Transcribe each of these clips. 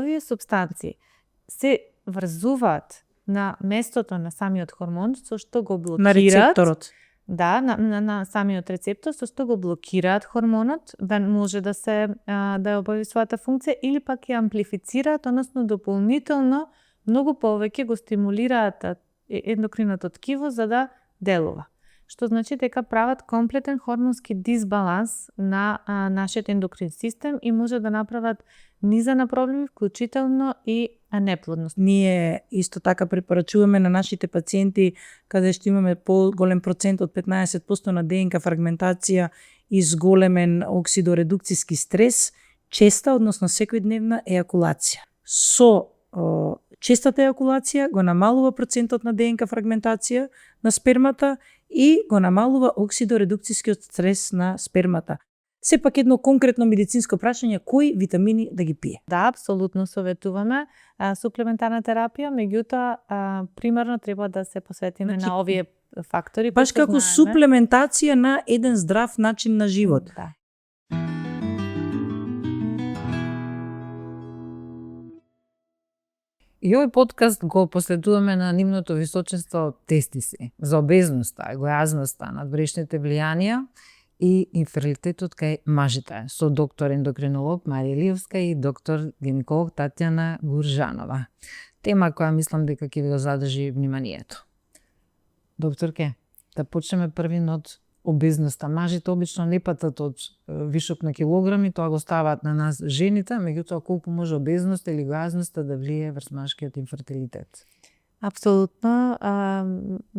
овие супстанции се врзуваат на местото на самиот хормон, со што го блокираат. На рецепторот. Да, на самиот рецептор, со што го блокираат хормонот, да може да се да обави својата функција, или пак ја амплифицираат, односно дополнително многу повеќе го стимулираат ендокриното ткиво за да делува. Што значи дека прават комплетен хормонски дисбаланс на нашиот ендокрин систем и може да направат низа на проблеми, вклучително и неплодност. Ние исто така препорачуваме на нашите пациенти каде што имаме поголем процент од 15% на ДНК фрагментација и зголемен оксидоредукцијски стрес, честа, односно секојдневна ејакулација. Со честата ејакулација го намалува процентот на ДНК фрагментација на спермата и го намалува оксидоредукцијскиот стрес на спермата. Сепак едно конкретно медицинско прашање, кои витамини да ги пие? Да, апсолутно советуваме суплементарна терапија, меѓутоа примерно треба да се посветиме на овие фактори. Баш како суплементација на еден здрав начин на живот. Да. И овој подкаст го посветуваме на нивното височинство тестиси, за обезноста, егојазноста, надбришните влијанија и инферилитетот кај мажите, со доктор ендокринолог Марија Илиевска и доктор гинеколог Татјана Гуржанова. Тема која мислам дека ќе ви го задржи вниманието. Докторке, да почнеме првин од обезноста. Мажите обично не патат од вишок на килограми, тоа го ставаат на нас жените, меѓутоа колку може обезноста или гајазноста да влие врз машкиот инфертилитет? Апсолутно.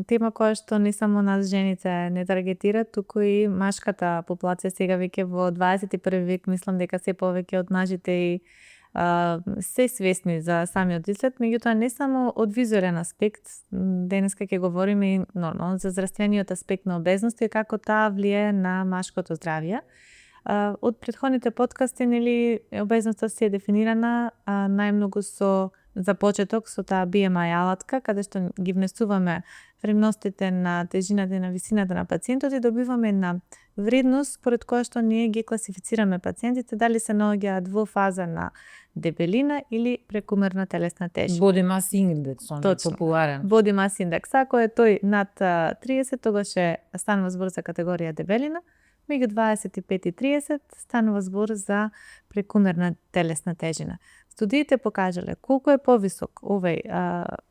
Тема која што не само нас жените не таргетира, туку и машката популација сега веќе во 21 век, мислам дека се повеќе од мажите и се свесни за самиот изглед, меѓутоа не само од визуелен аспект, денеска ќе говориме и нормално за здравствениот аспект на обезноста и како таа влие на машкото здравје. Од претходните подкасти, нели, обезноста се е дефинирана најмногу за почеток со таа BMI алатка, каде што ги внесуваме вредностите на тежината и на висината на пациентот и добиваме на вредност според која што ние ги класифицираме пациентите дали се наоѓаат во фаза на дебелина или прекумерна телесна тежина. Body mass index, он е популарен. Body mass index, ако е тој над 30, тогаш станува збор за категорија дебелина, меѓу 25 и 30 станува збор за прекумерна телесна тежина. Студиите покажале колку е повисок овој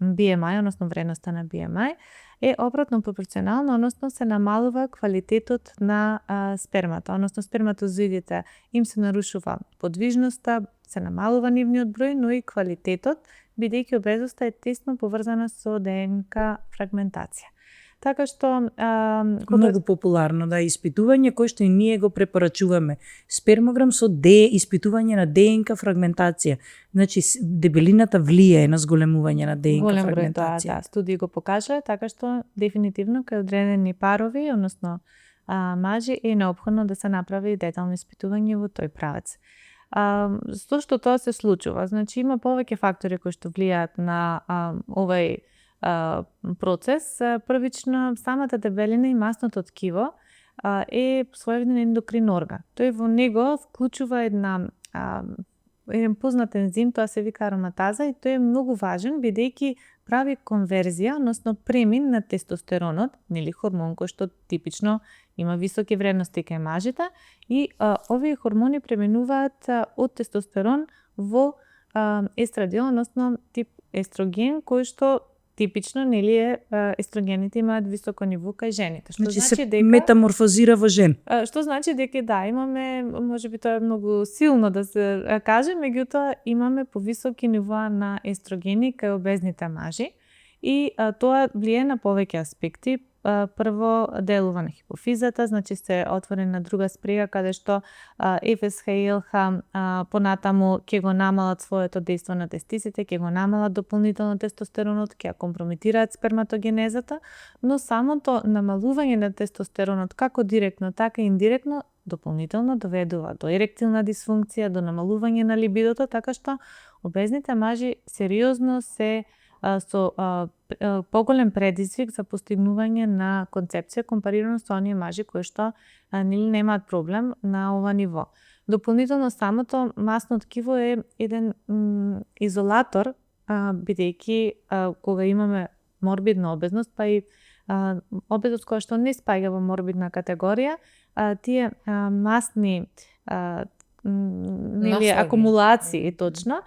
BMI, односно вредноста на BMI, е обратно пропорционално, односно се намалува квалитетот на спермата, односно сперматозоидите им се нарушува подвижноста, се намалува нивниот број, но и квалитетот, бидејќи обезноста е тесно поврзана со ДНК фрагментација. Така што многу популарно да испитување кој што и ние го препорачуваме. Спермограм со испитување на ДНК фрагментација. Значи дебелината влијае на зголемување на ДНК фрагментација. Да, студии го покажале, така што дефинитивно кај одредени парови, односно мажи, е неопходно да се направи детално испитување во тој правец. Што тоа се случува? Значи има повеќе фактори кои што влијаат на овој процес. Првично, самата дебелина и масното ткиво е своевиден ендокрин орган. Тој во него вклучува еден познат ензим, тоа се вика ароматаза, и тој е многу важен бидејќи прави конверзија, односно премин на тестостеронот, нели хормон кој што типично има високи вредности кај мажите, и овие хормони преминуваат од тестостерон во естрадиол, односно тип естроген, кој што типично, нели, естрогените имаат високо ниво кај жените. Што значи се дека метаморфозира во жен. Што значи дека да, имаме, можеби тоа е многу силно да се каже, меѓутоа имаме повисоки нивоа на естрогени кај обезните мажи и тоа влие на повеќе аспекти. Прво, делува на хипофизата, значи се отворена друга спрега каде што ФСХ и ЛХ понатаму ќе го намалат своето дејство на тестисите, ќе го намалат дополнително тестостеронот, ќе ја компрометираат сперматогенезата, но самото намалување на тестостеронот како директно, така и индиректно дополнително доведува до еректилна дисфункција, до намалување на либидото, така што обезните мажи сериозно се со поголем предизвик за постигнување на концепција компарирано со оние мажи кои што нели немаат проблем на ова ниво. Дополнително самото масно ткиво е еден изолатор, бидејќи кога имаме морбидна обезност, па и обезност која што не спаѓа во морбидна категорија, тие масни Наслови. акумулации точно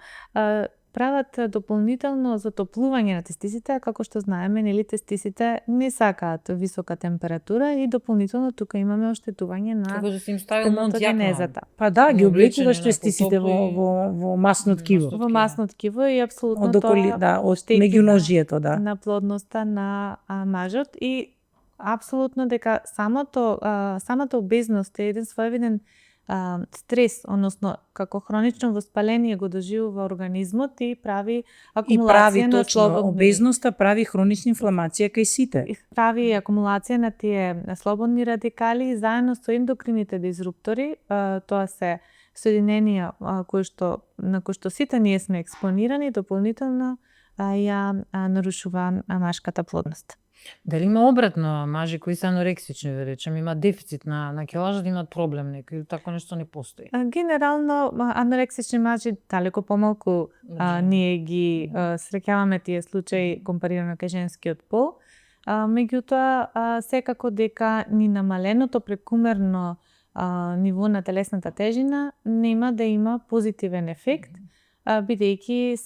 прават дополнително затоплување на тестисите, како што знаеме, тестисите не сакаат висока температура и дополнително тука имаме оштетување на Како да се им стави сперматогенезата. Па да, ги Облечени облечуваш на тестисите во масно ткиво. Во масно ткиво и апсолутно Од околи, тоа од штети меѓуножието, да. на плодноста на мажот и апсолутно дека самата обезност е еден своевиден стрес, односно како хронично воспаление го доживува организмот и прави И акумулација прави на точно, слободни обезноста прави хронична инфламација кај сите. прави акумулација на тие слободни радикали и заедно со ендокрините дизруптори, тоа се соединенија на кои што сите ние сме експонирани, дополнително ја нарушува машката плодност. Дали има обратно мажи кои се анорексични, да речем, имаат дефицит на килажа, да имаат проблем некој, тако нешто не постои? Генерално анорексични мажи далеко помалку ние ги среќаваме тие случаи компарирано кај женскиот пол. Меѓутоа секако дека ни намаленото прекумерно ниво на телесната тежина нема да има позитивен ефект, бидејќи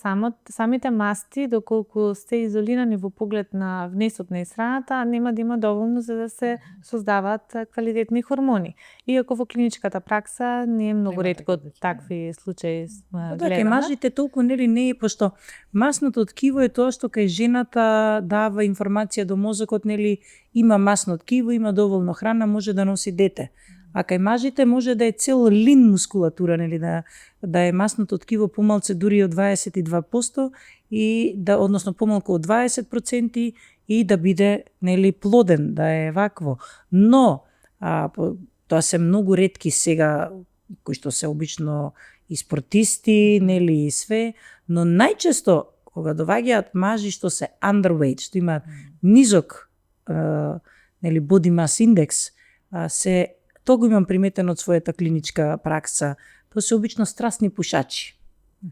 самите масти, доколку се изолирани во поглед на внесот на исхраната, нема да има доволно за да се создаваат квалитетни хормони. Иако во клиничката пракса не е многу ретко такви случаи Кај гледаме. мажите толку не е, пошто масното ткиво е тоа што кај жената дава информација до мозокот, има масно ткиво, има доволно храна, може да носи дете. А кај мажите може да е цел лин мускулатура, да е масното ткиво помалце дури од 22% и односно помалку од 20% и да биде плоден, да е вакво. Но тоа се многу ретки сега кои што се обично и спортисти, и све, но најчесто кога доваѓаат мажи што се underweight, што имаат низок body mass index, тоа го имам приметено од својата клиничка пракса. Тоа се обично страстни пушачи,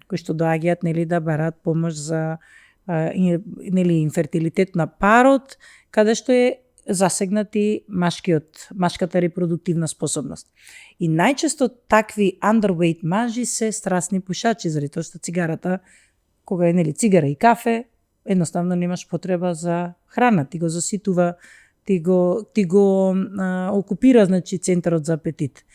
кои што доаѓаат да бараат помош за инфертилитет на парот, каде што е засегнати машката репродуктивна способност. И најчесто такви underweight мажи се страстни пушачи, заради тоа што цигарата, кога е цигара и кафе, едноставно немаш потреба за храна, ти го заситува, ти го окупира центарот за апетит.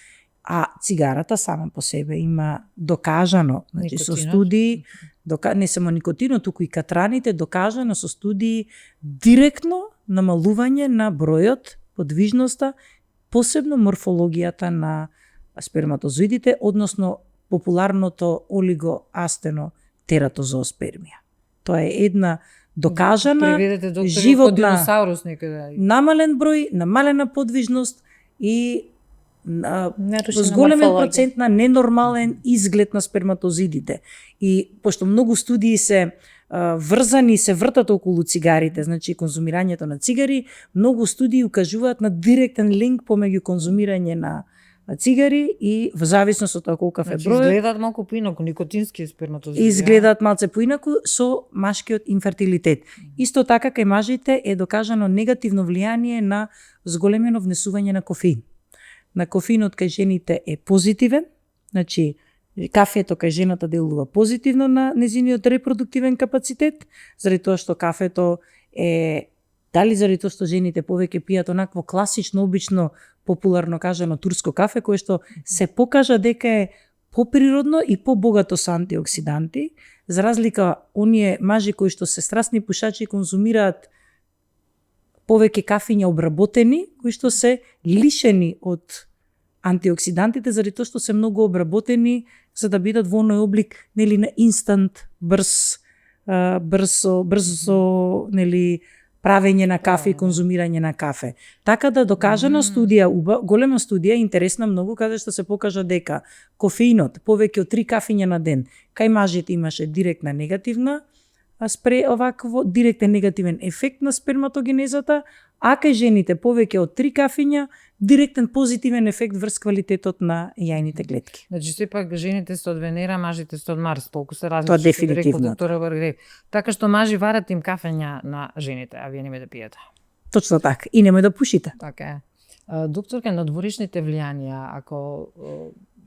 А цигарата сама по себе има докажано, со студии, не само никотинот, туку и катраните, докажано со студии директно намалување на бројот, подвижноста, посебно морфологијата на сперматозоидите, односно популарното олигоастено тератозооспермија. Тоа е една докажана животна намален број, намалена подвижност и зголемен процент на ненормален изглед на сперматозидите. И пошто многу студии се врзани, се вртат околу цигарите, конзумирањето на цигари, многу студии укажуваат на директен линк помеѓу конзумирање на цигари и во зависност од тоа колку е број. Изгледаат малку поинаку, никотински сперматозоиди. Изгледаат малце поинаку со машкиот инфертилитет. Исто така кај мажите е докажано негативно влијание на зголемено внесување на кофеин. На кофеинот кај жените е позитивен, кафето кај жената делува позитивно на незиниот репродуктивен капацитет, заради тоа што кафето е дали заради тоа што жените повеќе пијат онакво класично, обично, популарно кажано турско кафе, кое што се покажа дека е поприродно и побогато со антиоксиданти, за разлика оние мажи кои што се страстни пушачи конзумираат повеќе кафиња обработени, кои што се лишени од антиоксидантите, заради тоа што се многу обработени за да бидат во оној облик на инстант, брзо правење на кафе и конзумирање на кафе. Така да докажана студија, голема студија, интересна многу, каде што се покажа дека кофеинот, повеќе од 3 кафиња на ден, кај мажите имаше директна негативна директен негативен ефект на сперматогенезата, а кај жените повеќе од 3 кафиња, директен позитивен ефект врз квалитетот на јајните клетки. Значи сепак жените се од Венера, мажите се од Марс, толку се различни. Тоа што би дефинитивно. рекол доктор Варгрев. Така што мажи варат им кафења на жените, а вие немате да пиете. Точно така. И немој да пушите. Така е. Докторка, надворешните влијанија, ако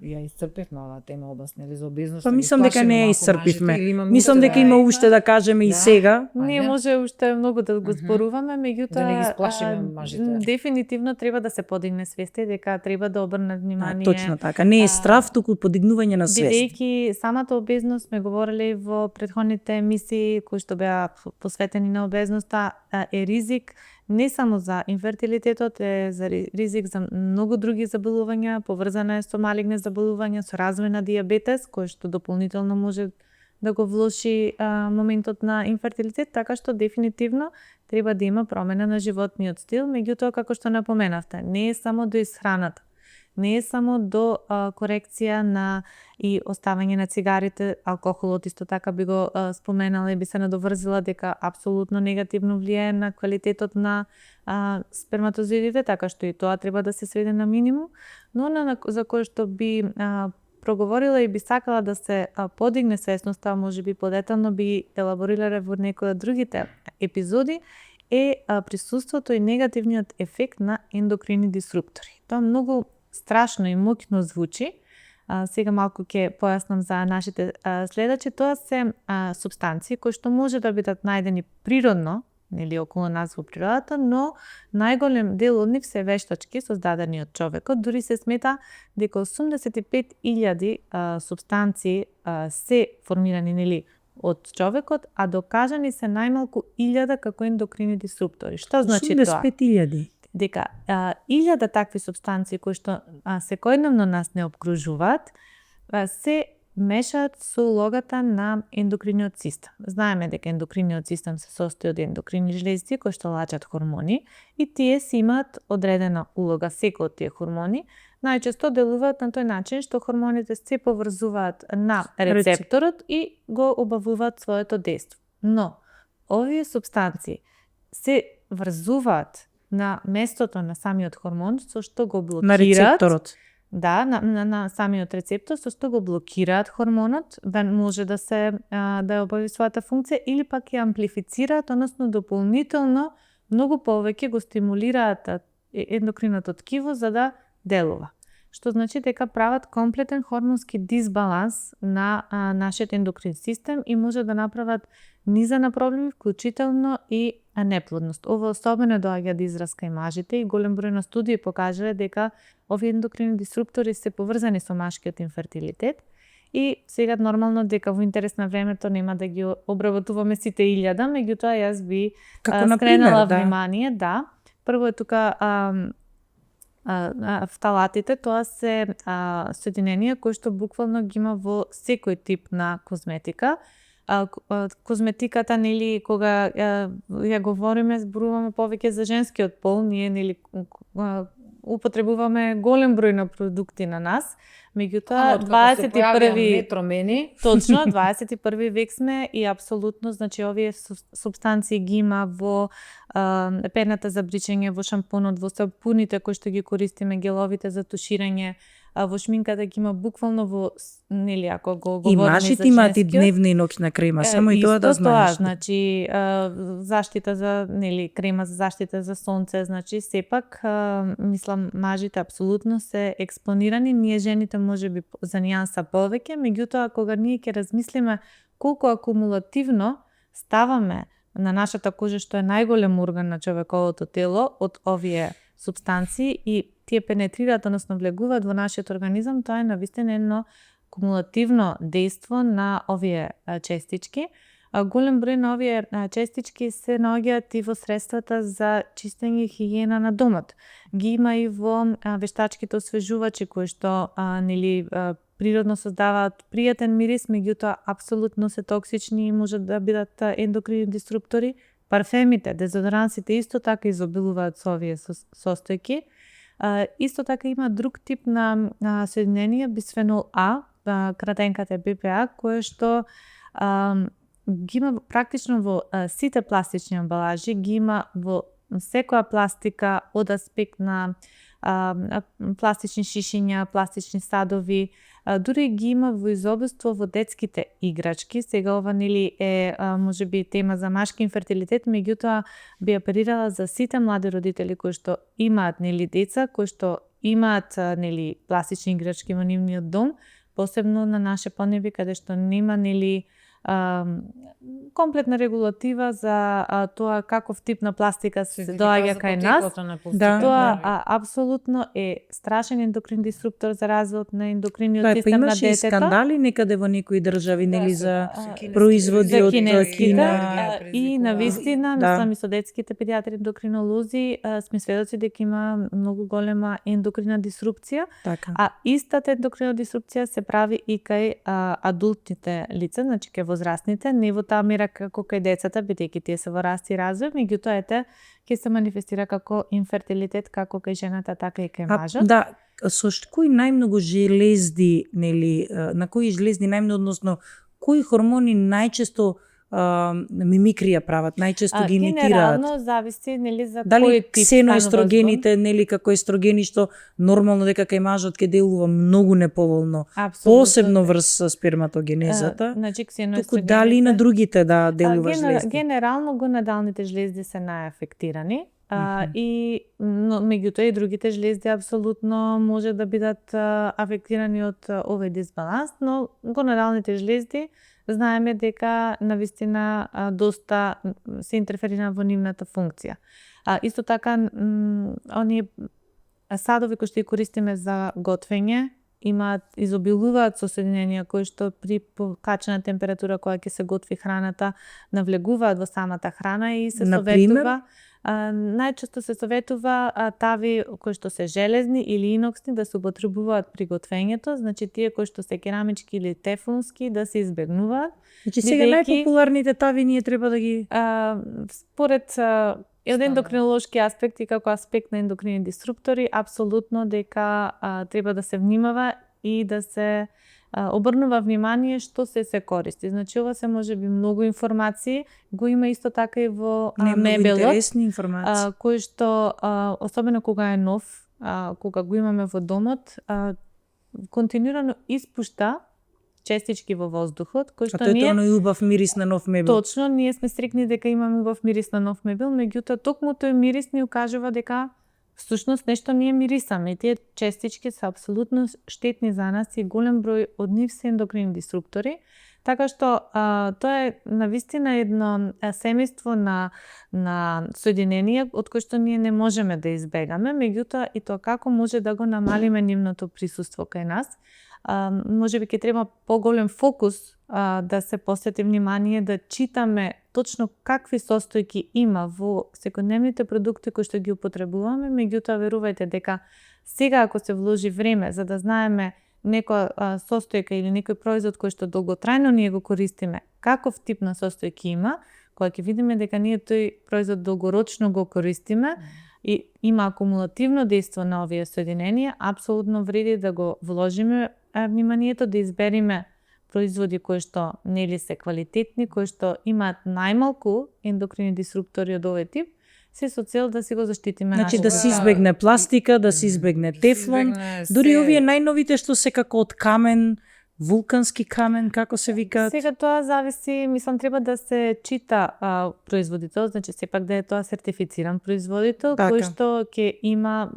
ја исцрпевме оваа тема обяснели за обезноста. Па мислам дека не ја исцрпивме. Мислам дека има има уште да кажеме и сега. Не може уште многу да го зборуваме, меѓутоа Да не ги сплашиме мажите. Дефинитивно треба да се подигне свеста дека треба да обрнат внимание. Точно така. Не е страв, туку подигнување на свест. Бидејќи самата обезност сме говореле во претходните емисии кои што беа посветени на обезноста, е ризик не само за инфертилитетот, е за ризик за многу други заболувања, поврзана е со малигни заболувања, со развој на дијабетес, кој што дополнително може да го влоши моментот на инфертилитет, така што дефинитивно треба да има промена на животниот стил, меѓутоа како што напоменавте, не е само до исхраната. Не е само до корекција на и оставање на цигарите, алкохолот исто така би го споменала и би се надоврзила дека апсолутно негативно влијае на квалитетот на сперматозоидите, така што и тоа треба да се сведе на минимум, но за кој што би проговорила и би сакала да се подигне свесноста, можеби подетално би елаборирале во некои од другите епизоди, е присуството и негативниот ефект на ендокрини дисруптори. Тоа многу страшно и моќно звучи. Сега малку ќе појаснам за нашите следачи. Тоа се супстанции кои што може да бидат најдени природно, нели околу нас во природата, но најголем дел од нив се вештачки создадени од човекот. Дури се смета дека 85.000 супстанции се формирани нели од човекот, а докажани се најмалку 1000 како ендокрини дисруптори. Што значи тоа? 85.000. Дека 1000 такви супстанции кои што секојдневно нас не обкружуваат, се мешаат со улогата на ендокриниот систем. Знаеме дека ендокриниот систем се состои од ендокрини жлезди кои што лачат хормони и тие си имаат одредена улога. Секој од тие хормони најчесто делуваат на тој начин што хормоните се поврзуваат на рецепторот и го обавуваат своето дејство. Но овие супстанции се врзуваат на местото на самиот хормон, со што го блокираат. На рецепторот. Да, на самиот рецептор, со што го блокираат хормонот, да може да се да обави својата функција, или пак ја амплифицираат, односно дополнително многу повеќе го стимулираат ендокриното ткиво за да делува. Што значи дека прават комплетен хормонски дисбаланс на нашиот ендокрин систем и може да направат низа на проблеми, вклучително и неплодност. Ова особено доаѓа до израз кај мажите и голем број на студии покажале дека овие ендокрини дисруптори се поврзани со машкиот инфертилитет и сега нормално дека во интерес на времето нема да ги обработуваме сите 1000, меѓутоа јас би скренала внимание, да. Прво е тука фталатите, тоа се соединенија кои што буквално ги има во секој тип на козметика. Козметиката, нели, кога ја говориме, зборуваме повеќе за женскиот пол, ние, нели, употребуваме голем број на продукти на нас, меѓутоа 21 промени. Точно, 21 век сме и апсолутно, значи, овие супстанции ги има во пената за бричење, во шампунот, во сапуните кои што ги користиме, геловите за туширање, во шминката ги има буквално во, нели, ако го говориме за женскиот. И мажите имаат и дневна и ноќна крема, само и тоа да знаеш. Тоа, значи, заштита за, нели, крема за заштита за сонце, значи, сепак, мислам, мажите апсолутно се експонирани, ние жените можеби за нијанса повеќе, меѓутоа, кога ние ќе размислиме колку акумулативно ставаме на нашата кожа, што е најголем орган на човековото тело, од овие супстанции и тие пенетрираат, односно влегуваат во нашиот организам, тоа е навистина едно кумулативно дејство на овие честички. Голем број на овие честички се наоѓаат и во средствата за чистење и хигиена на домот. Ги има и во вештачките освежувачи кои што нели природно создаваат пријатен мирис, меѓутоа апсолутно се токсични и можат да бидат ендокрини дисруптори. Парфемите, дезодорансите исто така изобилуваат со овие состојки. Исто така има друг тип на соединение, бисфенол А, кратенката е БПА, кое што ги има практично во сите пластични амбалажи, ги има во секоја пластика од аспект на пластични шишиња, пластични садови, дури ги има во изобилство во детските играчки. Сега ова нели е можеби тема за машки инфертилитет, меѓутоа би апелирала за сите млади родители кои што имаат нели деца, кои што имаат нели пластични играчки во нивниот дом, посебно на наше поднеби каде што нема нели комплетна регулатива за тоа каков тип на пластика се доаѓа кај нас. Тоа апсолутно е страшен ендокрин дисруптор за развојот на ендокриниот систем на детето. Имаше и скандали некаде во некои држави нели за производи од Кина. И навистина, мислам и со детските педиатри ендокринолози сме сведоци дека има многу голема ендокрина дисрупција. А истата ендокрина дисрупција се прави и кај адултните лица, значи кај возрастните, не во таа мера како кај децата, бидејќи тие се во раст и развој, меѓутоа ете ќе се манифестира како инфертилитет како кај жената, така и кај мажот. Да, со кои најмногу железди, нели, на кои железди најмногу, односно кои хормони најчесто мимикрија прават, најчесто ги имитираат? Генерално зависи нели за дали кој тип ксеноестрогените, нели како естрогени што нормално дека кај мажот ќе делува многу неповолно, посебно врз сперматогенезата. Значи туку дали на другите да делува железди? Генерално гонадалните железди се најафектирани. И меѓутоа и другите железди апсолутно може да бидат афектирани од овој дисбаланс, но гонадалните железди знаеме дека навистина доста се интерферира во нивната функција. Исто така, оние садови кои што ги користиме за готвење изобилуваат со соединенија кои што при покачена температура кога ќе се готви храната навлегуваат во самата храна и се советува. Најчесто се советува тави кои што се железни или иноксни да се употребуваат при готвењето, значи тие кои што се керамички или тефлонски да се избегнуваат. Значи сега најпопуларните тави ние треба да ги според од ендокринолошки аспект и како аспект на ендокрини дисруптори, апсолутно дека треба да се внимава и да се обрнува внимание што се користи. Значи ова се можеби многу информации, го има исто така и во мебелот. Интересни информации. Кои што особено кога е нов, кога го имаме во домот, континуирано испушта честички во воздухот, кои што ние тоа е убав мирис на нов мебел. Точно, ние сме стрикни дека имаме убав мирис на нов мебел, меѓутоа токму тој мирис ни укажува дека всушност нешто ние мирисаме и тие честички се апсолутно штетни за нас и голем број од нив се ендокрини дисруптори, така што тоа е навистина едно семејство на соединенија од кои што ние не можеме да избегаме, меѓутоа и тоа како може да го намалиме нивното присуство кај нас. Можеби ќе треба поголем фокус да се посвети внимание да читаме точно какви состојки има во секојдневните продукти кои што ги употребуваме, меѓутоа верувајте дека сега ако се вложи време за да знаеме некоја состојка или некој производ кој што долготрајно ние го користиме, каков тип на состојки има, кога ќе видиме дека ние тој производ долгорочно го користиме и има акумулативно дејство на овие соединенија, апсолутно вреди да го вложиме вниманието, да избериме производи кои што нели се квалитетни, кои што имаат најмалку ендокрини дисруптори од овој тип, се со цел да си го заштитиме. Значи да се избегне пластика, да се избегне тефлон, дури овие најновите што се како од камен, вулкански камен, како се викаат? Сега тоа зависи, мислам треба да се чита производител, значи сепак да е тоа сертифициран производител, кој што ќе има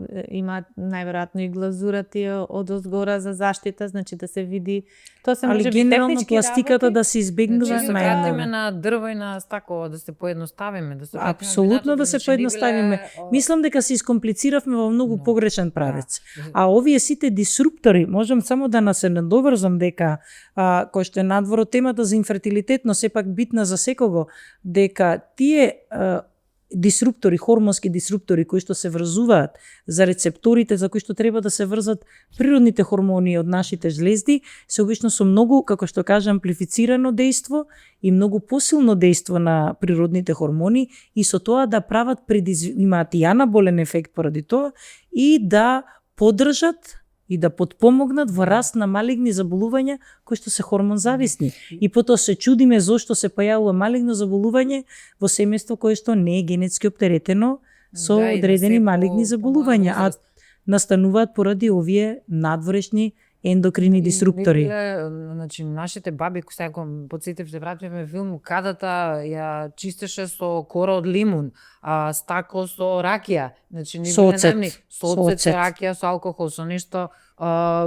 најверојатно и глазура тие од озгора за заштита, значи да се види. Тоа се може би технички пластиката работи, да се избегнува најмногу. Кратиме на дрво и на стакло, да се поедноставиме, да се апсолутно да се поедноставиме. Мислам дека се искомплициравме во многу погрешен правец. А овие сите дисруптори, можам само да се надоврзам дека кој што е надвор од темата за инфертилитет, но сепак битна за секого, дека тие дисруптори, хормонски дисруптори кои што се врзуваат за рецепторите за кои што треба да се врзат природните хормони од нашите жлезди, се обично со многу, како што кажам, амплифицирано дејство и многу посилно дејство на природните хормони и со тоа да прават имаат и анаболен ефект поради тоа и да поддржат и да потпомогнат во раст на малигни заболувања кои што се хормон зависни. И потоа се чудиме зошто се појавува малигно заболување во семејство кое што не е генетски оптеретено со Да, и да одредени се малигни по заболувања, помала а настануваат поради овие надворешни ендокрини дисруптори. Значи, нашите баби, сега кога подсетив се вратиме филм, кадата ја чистеше со кора од лимун, стако со ракија, значи не Со биле оцет. најмни, Со со оцет, оцет. ракија, со алкохол, со нешто,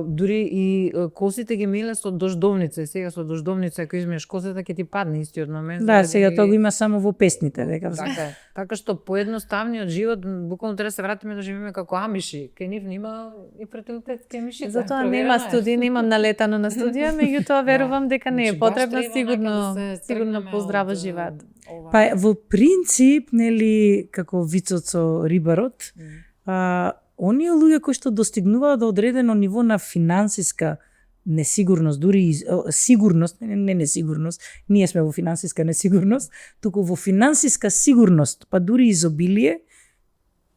дури и косите ги миле со дождовница, и сега со дождовница ако измиеш косата ќе ти падне истиот момент. Да, сега тоа го има само во песните, дека Така е. Така што поедноставниот живот, буквално треба да се вратиме да живееме како амиши. Кај нив нема и фертилитетски амиши. Затоа нема студии, немам налетано на студија, меѓутоа верувам дека не е Значи, баш потребно, треба сигурно, да се сигурно тргнеме поздрава од, живеат. ова. Па во принцип, нели, како вицот со рибарот, оние луѓе кои што достигнуваат до одредено ниво на финансиска несигурност, дури и сигурност, не несигурност, ние сме во финансиска несигурност, туку во финансиска сигурност, па дури изобилие,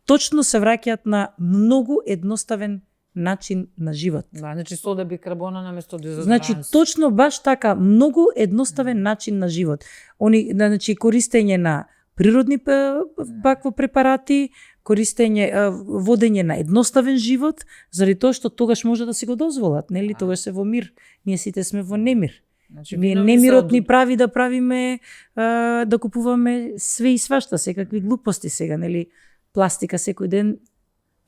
точно се враќаат на многу едноставен начин на живот. Да, значи сода бикарбона наместо дезодоранс. Значи точно баш така, многу едноставен начин на живот. Они, значи користење на природни бакво препарати, користење, водење на едноставен живот, заради тоа што тогаш може да си го дозволат, нели? Тогаш се во мир. Ние сите сме во немир. Значи, Ние виновни немирот се ни прави да правиме, да купуваме све и свашта, секакви глупости сега, нели? Пластика секој ден,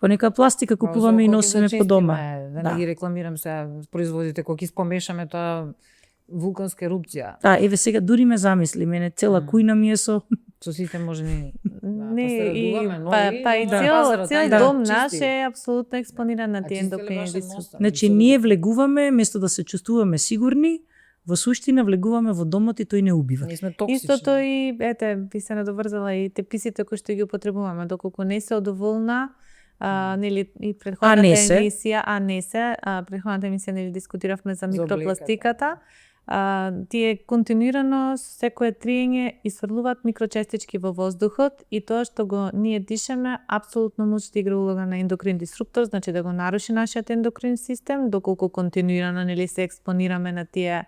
понека пластика купуваме и носиме по дома. Да, Да. не ги рекламирам сега производите, кога ги спомешаме тоа вулканска ерупција. Да, еве сега дури ме замисли, мене цела кујна ми е со Со сите може ни Не, се и радуваме, па и да. цел Пазарот, цел ајде, дом чисти. наш е апсолутно експониран на тие чистеле ендокрини баш дисруптори. носа. Значи, ние влегуваме, место да се чувствуваме сигурни, во суштина влегуваме во домот и тој не убива. Ние сме токсични. Истото и, ете, би се надоврзала и теписите кои што ги употребуваме, доколку не се одоволна, нели, и предходната не се. емисија, предходната емисија нели дискутиравме за микропластиката, тие континуирано секое триење исфрлуваат микрочестички во воздухот и тоа што го ние дишеме апсолутно може да игра улога на ендокрин дисруптор, значи да го наруши нашиот ендокрин систем, доколку континуирано нели се експонираме на тие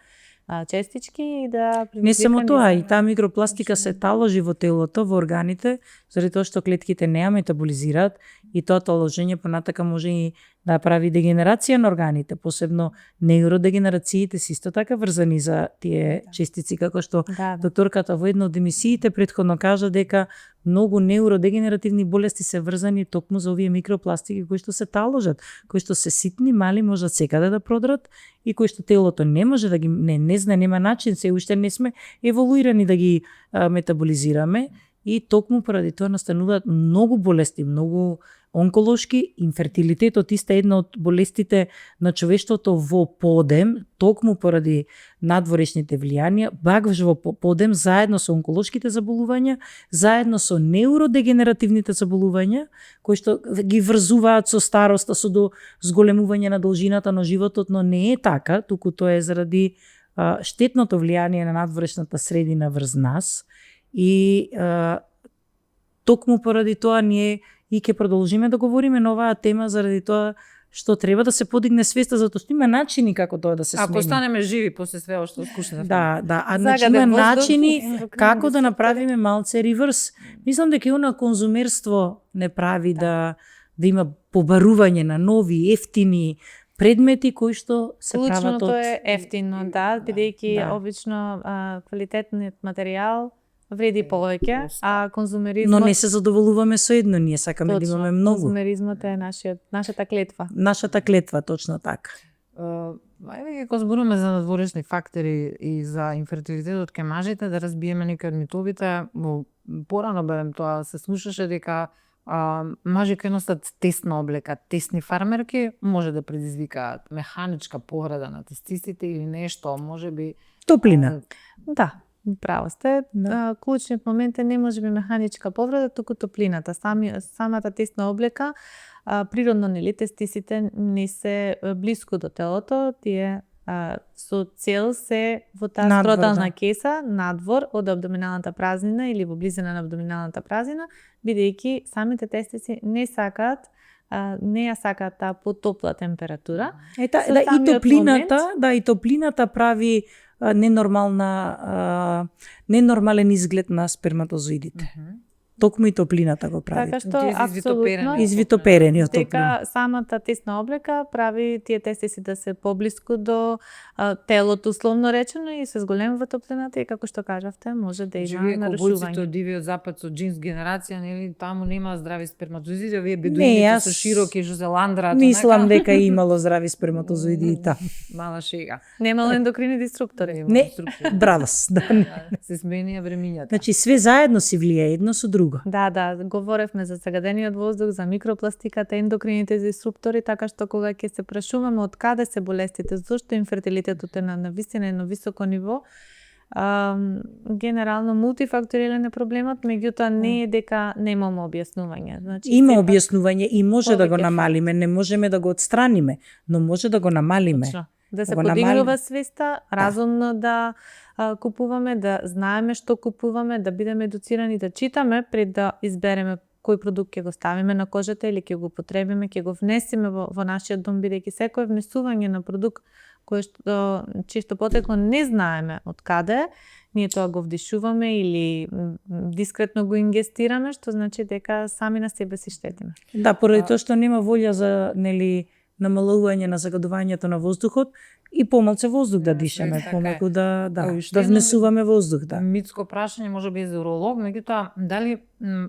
честички и да Не само предизвика тоа, низ- и таа микропластика се таложи во телото, во органите, заради тоа што клетките не ја метаболизираат и тоа таложење понатака може и да прави дегенерација на органите, посебно неуродегенерациите се исто така врзани за тие честици, како што Да, да. докторката во една од емисиите претходно кажа дека многу неуродегенеративни болести се врзани токму за овие микропластики кои што се таложат, кои што се ситни, мали, можат секаде да продрат и кои што телото не може да ги не знае, нема начин, се уште не сме еволуирани да ги метаболизираме и токму поради тоа настануваат многу болести, многу онколошки, инфертилитетот иста е една од болестите на човештвото во подем, токму поради надворешните влијанија, бакваш во подем заедно со онколошките заболувања, заедно со неуродегенеративните заболувања, кои што ги врзуваат со староста, со до зголемување на должината на животот, но не е така, туку тоа е заради штетното влијание на надворешната средина врз нас и токму поради тоа ние и ќе продолжиме да говориме на оваа тема заради тоа што треба да се подигне свеста, затоа што има начини како тоа да се смени. Ако станеме живи после све што скушнавме. Да, да, а Загаде значи има воздух, начини ендокрин како да дисруптори. направиме малце реврс. Мислам дека и она конзумерство не прави да има побарување на нови, ефтини предмети кои што се прават Клучното од е ефтино, да, бидејќи да. обично квалитетниот материјал вреди повеќе, а конзумеризмот но не се задоволуваме со едно, ние сакаме да точно, имаме многу. конзумеризмот е нашата клетва. Нашата клетва точно така. Ајде кога зборуваме за надворешни фактори и за инфертилитетот кај мажите, да разбиеме некои од митовите. Во порано бевем тоа се слушаше дека мажи кои носат тесна облека, тесни фармерки, може да предизвикаат механичка повреда на тестисите или нешто, можеби Топлина. Да, право сте. Да. Клучниот момент е не може би механичка повреда, туку топлината. Самата тесна облека, природно нели тестисите не се блиску до телото, тие со цел се во таа Надвор, скротална да. кеса, надвор од абдоминалната празнина или во близина на абдоминалната празнина, бидејќи самите тестиси не сакаат не ја сакаат таа потопла температура. Ета, Со да, и самиот топлината, момент- да, и топлината прави ненормален изглед на сперматозоидите. токму и топлината го прави. Така што Тие се апсолутно Извитоперени од дека топлина. самата тесна облека прави тие тестиси да се поблиску до телото, условно речено, и се зголемува топлината и како што кажавте, може да има Живее ковбојците нарушување. од дивиот запад со джинс генерација, нели, таму нема здрави сперматозоиди, овие Не, бедуините јас со широки жузеландра, Мислам дека е имало здрави сперматозоиди и таа. мала шега. Немало ендокрини диструптори. Не, бравос. Да, не. се сменија времињата. Значи све заедно си влијае едно со друго. Да, говоревме за загадениот воздух, за микропластиката, ендокрините диструптори, така што кога ќе се прашуваме од каде се болестите, зошто инфертилитетот е на висина едно високо ниво, генерално мултифакторилен е проблемот, меѓутоа не е дека немаме објаснување. Значи, Има сепак- објаснување и може да го повеќе намалиме, не можеме да го отстраниме, но може да го намалиме. Точно. Да се го подигнува намалиме. свеста, разумно да купуваме, да знаеме што купуваме, да бидеме едуцирани, да читаме пред да избереме кој продукт ќе го ставиме на кожата или ќе го потребиме, ќе го внесеме во нашиот дом, бидејќи секое внесување на продукт кој што чисто потекло не знаеме од каде, ние тоа го вдишуваме или дискретно го ингестираме, што значи дека сами на себе си штетиме. Да, поради тоа што нема волја за намалување на загадувањето на воздухот и помалку воздух да дишаме, така е. помалку да Уште да едно внесуваме воздух, да. Митско прашање може би за уролог, меѓутоа дали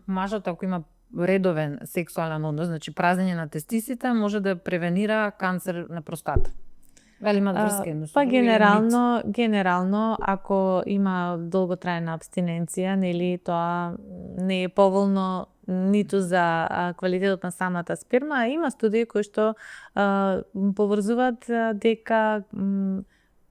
мажот ако има редовен сексуален однос, значи празнење на тестисите, може да превенира канцер на простата? Дали има врска едно со Па друго или е мит? генерално ако има долготрајна абстиненција, нели тоа не е поволно ниту за квалитетот на самата сперма, а има студии кои што поврзуваат дека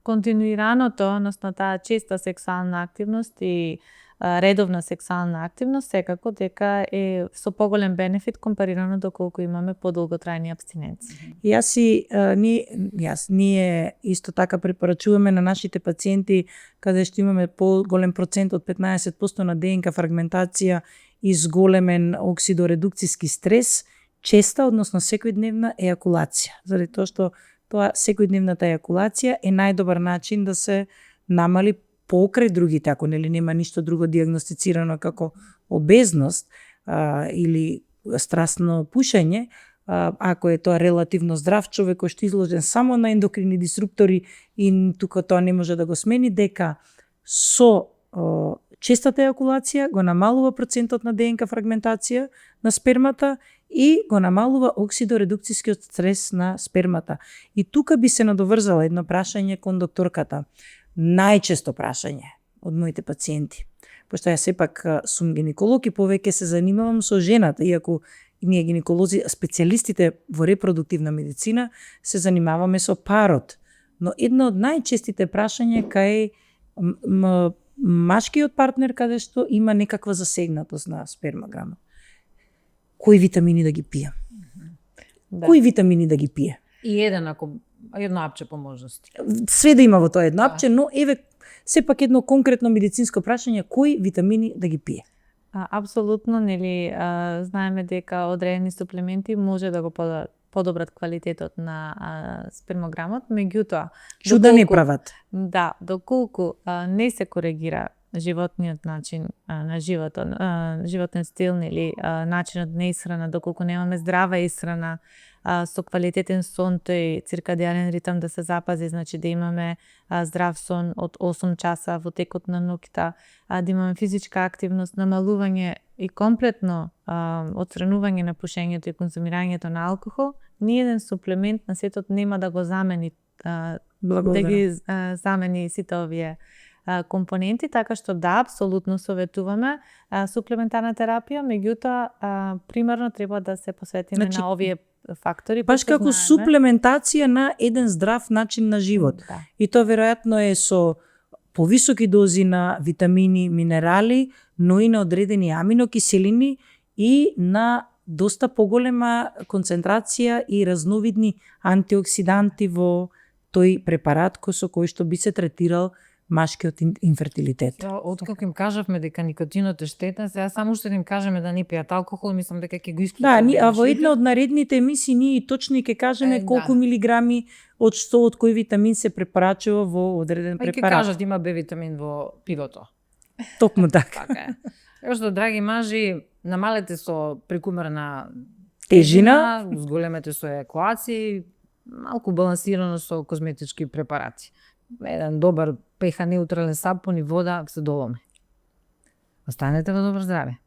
континуираното, односно таа честа сексуална активност и редовна сексуална активност секако дека е со поголем бенефит компарирано доколку имаме подолготрајни абстиненции. Ние исто така препорачуваме на нашите пациенти каде што имаме поголем процент од 15% на ДНК фрагментација и зголемен оксидоредукциски стрес, честа, односно секојдневна ејакулација. Заради тоа што секојдневната ејакулација е најдобар начин да се намали покрај другите, ако нема ништо друго дијагностицирано како обезност или страстно пушење, ако е тоа релативно здрав човек кој што е изложен само на ендокрини диструптори и тука тоа не може да го смени, дека со честата ејакулација го намалува процентот на ДНК фрагментација на спермата и го намалува оксидоредукцискиот стрес на спермата. И тука би се надоврзала едно прашање кон докторката. Најчесто прашање од моите пациенти, пошто јас сепак сум гинеколог и повеќе се занимавам со жената, иако ние гинеколози, специјалистите во репродуктивна медицина, се занимаваме со парот. Но едно од најчестите прашања кај машкиот партнер каде што има некаква засегнатост на спермаграмот. Кои витамини да ги пие? Да. Кои витамини да ги пие? И едно апче по можности. Све да има во тоа едно апче, но еве сепак едно конкретно медицинско прашање, кои витамини да ги пие? Апсолутно, нели, знаеме дека одредени суплементи може да го подобрат квалитетот на спермограмот, меѓутоа Што да не прават? Да, доколку не се коригира животниот начин на животот, животниот стил, нели, начинот на исхрана, доколку немаме здрава исхрана, со квалитетен сон, тој циркадијален ритам да се запази, значи да имаме здрав сон од 8 часа во текот на ноќта, да имаме физичка активност, намалување и комплетно отстранување на пушењето и конзумирањето на алкохол, ниеден суплемент на светот нема да го замени да ги замени сите овие компоненти, така што да, апсолутно советуваме суплементарна терапија, меѓутоа примарно треба да се посветиме на овие фактори. Баш како суплементација на еден здрав начин на живот. Да. И тоа веројатно е со повисоки дози на витамини, минерали, но и на одредени аминокиселини и на доста поголема концентрација и разновидни антиоксиданти во тој препарат со кој што би се третирал машкиот инфертилитет. Откако им кажавме дека никотинот е штетен, сега само што им кажеме да не пијат алкохол, мислам дека ќе го исклучат. Да, а во една од наредните емисии ние точно ќе кажеме колку милиграми од што од кој витамин се препорачува во одреден препарат. Ќе кажат има Б витамин во пивото. Токму така. Така е. Така што, драги мажи, намалете со прекумерна Тежина, зголемете со еjakulacije, малку балансирано со козметички препарати. Еден добар pH неутрален сапун и вода се доволни. Останете во добро здраве.